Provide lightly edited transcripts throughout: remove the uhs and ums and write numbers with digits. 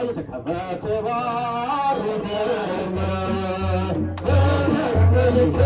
ከመ ትባርከነ በመስቀልከ።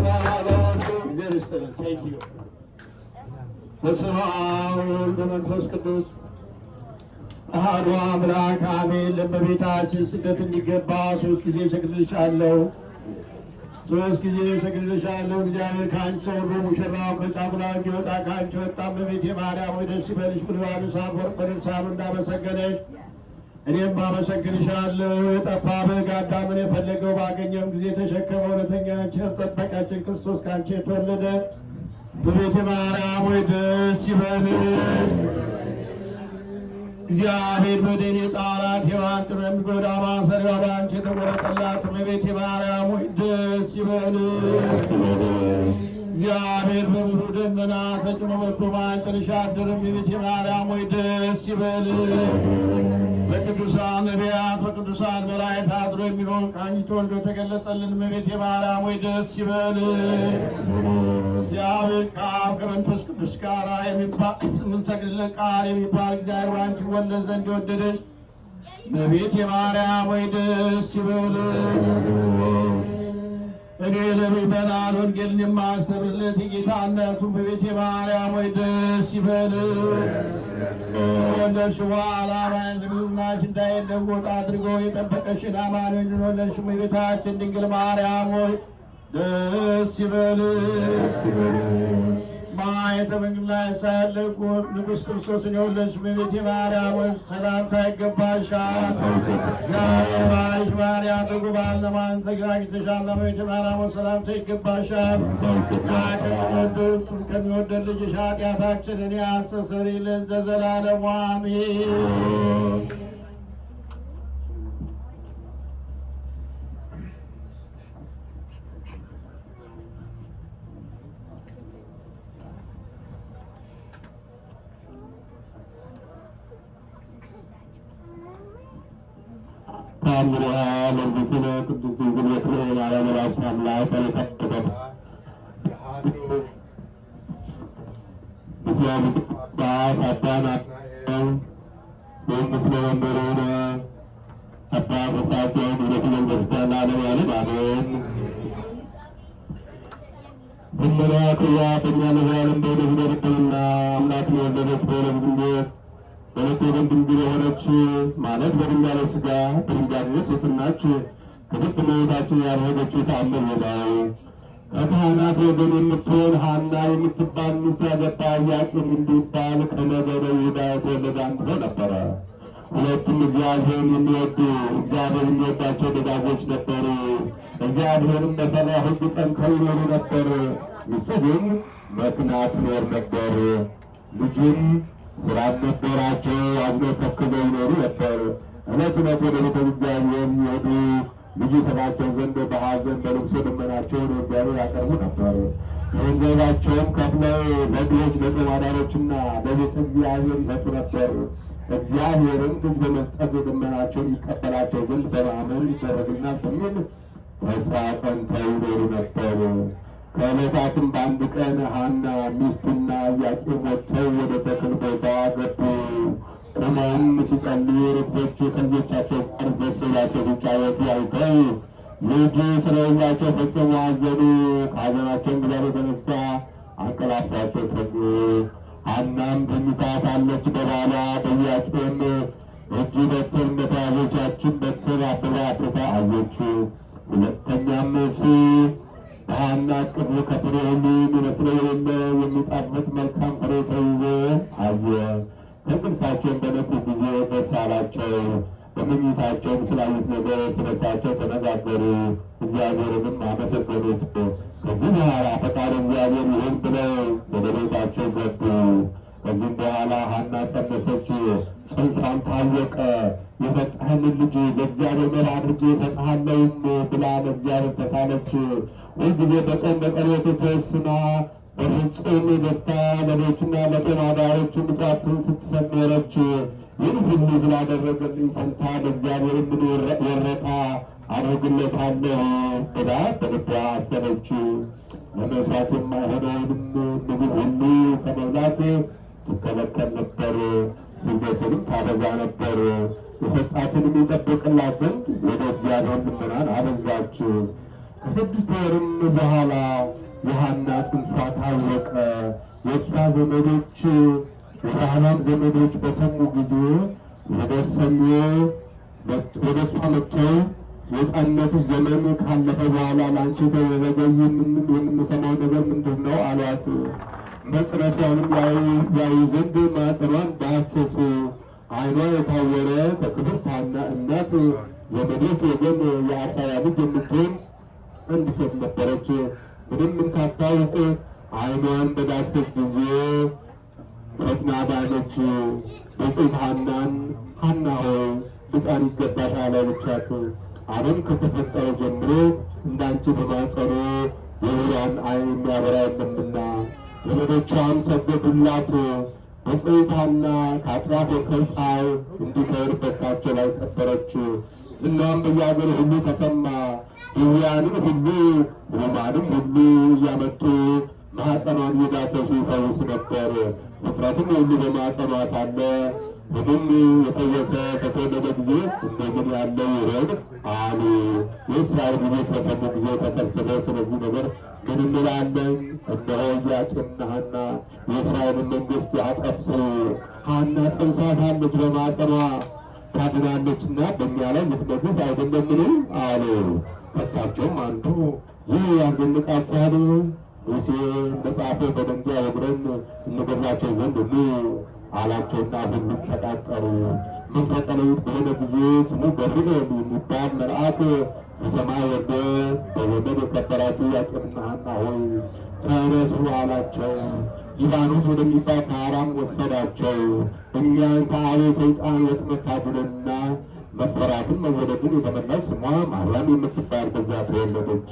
እግዚአብሔር ይስጥልን። Thank you። በስመ አብ ወወልድ ወመንፈስ ቅዱስ አሐዱ አምላክ አሜን። ለእመቤታችን ስግደት እንዲገባ ሶስት ጊዜ እሰግድልሻለሁ፣ ሶስት ጊዜ እሰግድልሻለሁ። እግዚአብሔር ከአንቺ ሰው ሁሉ ሙሽራው ከጫጉላው እንዲወጣ ከአንቺ ወጣ። እመቤቴ ማርያም ሆይ ደስ ይበልሽ ብሎ ዮሐንስ አፈወርቅ በድርሳኑ እንዳመሰገነች እኔም አመሰግንሻለሁ። የጠፋ በግ አዳምን የፈለገው ባገኘም ጊዜ የተሸከመው እውነተኛ ቸር ጠባቂያችን ክርስቶስ ከአንቺ የተወለደ እመቤቴ ማርያም ሆይ ደስ ይበልሽ። እግዚአብሔር በደን የጣላት ሔዋን ጥሎ የሚጎዳ ማሰሪያዋ በአንቺ የተቆረጠላት እመቤቴ ማርያም ሆይ ደስ ይበልሽ። እግዚአብሔር በብሩህ ደመና ተጭኖ መጥቶ በማኅፀንሽ አደረ። እመቤቴ ማርያም ሆይ ደስ ይበልሽ። በቅዱሳን ነቢያት በቅዱሳን መላእክት አድሮ የሚኖር ከአንቺ ተወልዶ የተገለጸልን እመቤቴ ማርያም ሆይ ደስ ይበልሽ። እግዚአብሔር ከአብ ከመንፈስ ቅዱስ ጋር የምንሰግድለት ቃል የሚባል እግዚአብሔር በአንቺ ይወለድ ዘንድ የወደደች እመቤቴ ማርያም ሆይ ደስ ይበልሽ። እኔ ለምእመናን ወንጌልን የማስተምርለት የጌታ እናቱ እመቤቴ ማርያም ሆይ ደስ ይበልሽ። ከወለድሽ በኋላ ዝምድናሽ እንዳይለወጥ አድርጎ የጠበቀሽን አማኑኤልን የወለድሽ እመቤታችን ድንግል ማርያም ሆይ ደስ ይበልሽ። ማኅተመ ድንግልናሽ ሳይለወጥ ንጉሥ ክርስቶስን የወለድሽ እመቤቴ ማርያም ሆይ ሰላምታ ይገባሻል። እግዚአብሔር ባልሽ ባሪያ አድርጎ ባል ተገናኝተሻል። እመቤቴ ማርያም ሆይ ሰላምታ ይገባሻል። ከሚወደው እርሱም ከሚወደድ ልጅሽ ኃጢአታችንን ያስተሰርይልን ዘዘላለሙ አሜን። ተአምሪሃ ለእግዝእትነ ቅድስት ድንግል ወክብረ ማርያም ወላዲተ አምላክ ጸሎታ ምስለ ብፁዕ ጳጳስ አባ ናትናኤል ወምስለ መምህርነ አባ ፍስሐ ለኩሉ ቤተክርስቲያን ለዓለመ ዓለም አሜን። ልመናዋ ክብሯ በእኛ ለዘላለም በእውነት ይደርብንና አምላክን የወለደች በሁለት ድንግል በሁለት ወገን ድንግል የሆነች ማለት በድንጋሌ ሥጋ በድንጋሌ ነፍስ የጸናች ክብርት እመቤታችን ያደረገችው ተአምር ነው። ከካህናት ወገን የምትሆን ሐና የምትባል ሚስት ያገባ ኢያቄም እንዲባል ከነገደ ይሁዳ የተወለደ አንድ ሰው ነበረ። ሁለቱም እግዚአብሔርን የሚወዱ እግዚአብሔር የሚወዳቸው ደጋጎች ነበሩ። እግዚአብሔርን በሠራው ሕግ ጸንተው ይኖሩ ነበር። ሚስቱ ግን መክና ትኖር ነበር። ልጅም ስራም ነበራቸው። አዝነው ተክዘው ይኖሩ ነበር። ዕለት ዕለት ወደ ቤተ እግዚአብሔር ይሄዱ ልጅ ይሰጣቸው ዘንድ በሐዘን በልቅሶ ልመናቸውን ወደ እግዚአብሔር ያቀርቡ ነበር። ከገንዘባቸውም ከፍለው ለድሆች ለጦም አዳሪዎችና ለቤተ እግዚአብሔር ይሰጡ ነበር። እግዚአብሔርም ልጅ በመስጠት የልመናቸውን ይቀበላቸው ዘንድ በማመን ይደረግልናል በሚል ተስፋ ጸንተው ይኖሩ ነበር። ከዕለታትም በአንድ ቀን ሐና ሚስቱና ኢያቄም ወጥተው ወደ ተክል ቦታ ገቡ። ቆመውም ሲጸልዩ ርግቦቹ ከልጆቻቸው ጋር ደስ ብሏቸው ሲጫወቱ አይተው ልጅ ስለሌላቸው ፈጽሞ አዘኑ። ከሐዘናቸውም ብዛት የተነሳ አንቀላፍተዋቸው ተኙ። ሐናም ተኝታ ሳለች በባሏ በኢያቄም እጅ በትር እንደተያዘች ያችን በትር አብባ አፍርታ አየች። ሁለተኛም እሱ በሐና እቅፍ ከፍሬ ሁሉ የሚመስለው የሌለ የሚጣፍጥ መልካም ፍሬ ተይዞ አየ። ከእንቅልፋቸውም በነቁ ጊዜ ደስ አላቸው። በመኝታቸውም ስላዩት ነገር እርስ በርሳቸው ተነጋገሩ። እግዚአብሔርንም አመሰገኑት። ከዚህ በኋላ ፈቃድ እግዚአብሔር ይሁን ብለው ወደ ቤታቸው ገቡ። ከዚህም በኋላ ሐና ጸነሰች፣ ጽንሷም ታወቀ። የሰጠኸንን ልጅ ለእግዚአብሔር መባ አድርጌ እሰጥሃለሁም ብላ ለእግዚአብሔር ተሳለች። ሁልጊዜ በጾም በጸሎት ተወስና በፍጹም ደስታ ለድሆችና ለጦም አዳሪዎች ምጽዋትን ስትሰጥ ኖረች። ይህን ሁሉ ስላደረገልኝ ፈንታ ለእግዚአብሔር ምን ወረታ አድርግለታለሁ ብላ በልቧ አሰበች። ለመሥዋዕት የማይሆነውንም ምግብ ሁሉ ከመብላት ትከለከል ነበር። ስግደትንም ታበዛ ነበር። የሰጣትንም ይጠብቅላት ዘንድ ወደ እግዚአብሔር ልመናን አበዛች። ከ6 ወርም በኋላ የሐና ጽንሷ ታወቀ። የእሷ ዘመዶች የባህሏም ዘመዶች በሰሙ ጊዜ ወደ እሷ መጥተው የሕፃንነትሽ ዘመን ካለፈ በኋላ ለአንቺ የተደረገ የምንሰማው ነገር ምንድን ነው? አሏት። መጽነሷንም ያዩ ዘንድ ማኅፀኗን ዳሰሱ። ዓይኗ የታወረ ከክብርት ሐና እናት ዘመዶች ወገን የአሳያ ልጅ የምትሆን አንዲት ሴት ነበረች። ምንም ምን ሳታውቅ ዓይኗን በዳሰች ጊዜ ፈጥና ዳነች። ብፅዕት ሐናን ሐና ሆይ ብፅዓን ይገባሻል አለቻት። ዓለም ከተፈጠረ ጀምሮ እንዳንቺ በማኅፀኑ የዕውራን ዓይን የሚያበራ የለምና። ዘመዶቿም ሰገዱላት። ብፅዕት ሐና ከአጥቢያ ኮከብ ፀሐይ እንዲከብር በሳቸው ላይ ከበረች። ዝናዋም በየአገሩ ሁሉ ተሰማ። ድውያንን ሁሉ ሕሙማንም ሁሉ እያመጡ ማኅፀኗን እየዳሰሱ ይፈውሱ ነበር። ፍጥረትም ሁሉ በማኅፀኗ ሳለ ሕሙም የፈወሰ ከተወለደ ጊዜ እንደምን ያለው ይሆን አሉ። የእስራኤል ልጆች በሰሙ ጊዜ ተሰብስበው ስለዚህ ነገር ምን እንላለን? እነሆ ኢያቄምና ሐና የእስራኤልን መንግሥት ያጠፉ። ሐና ፀንሳ ሳለች በማኅፀኗ ታድናለችና በእኛ ላይ ልትነግሥ አይደለምን? አሉ። ከሳቸውም አንዱ ይህ ያስደንቃችኋል? ሙሴ እንደጻፈው በድንጋይ ወግረን እንገድላቸው ዘንድ ኑ አላቸውና ሁሉም ተቃጠሩ። መንፈቀ ሌሊት በሆነ ጊዜ ስሙ ገብርኤል የሚባል መልአክ ከሰማይ ወርዶ በዘመን የከበራችሁ ኢያቄምና ሐና ሆይ ተነሱ አላቸው። ሊባኖስ ወደሚባል ተራራም ወሰዳቸው። እኛን ከአብ ሰይጣን ወጥመድ ታድነንና መፈራትን መወደድን የተመላች ስሟ ማርያም የምትባል በዚያ ተወለደች።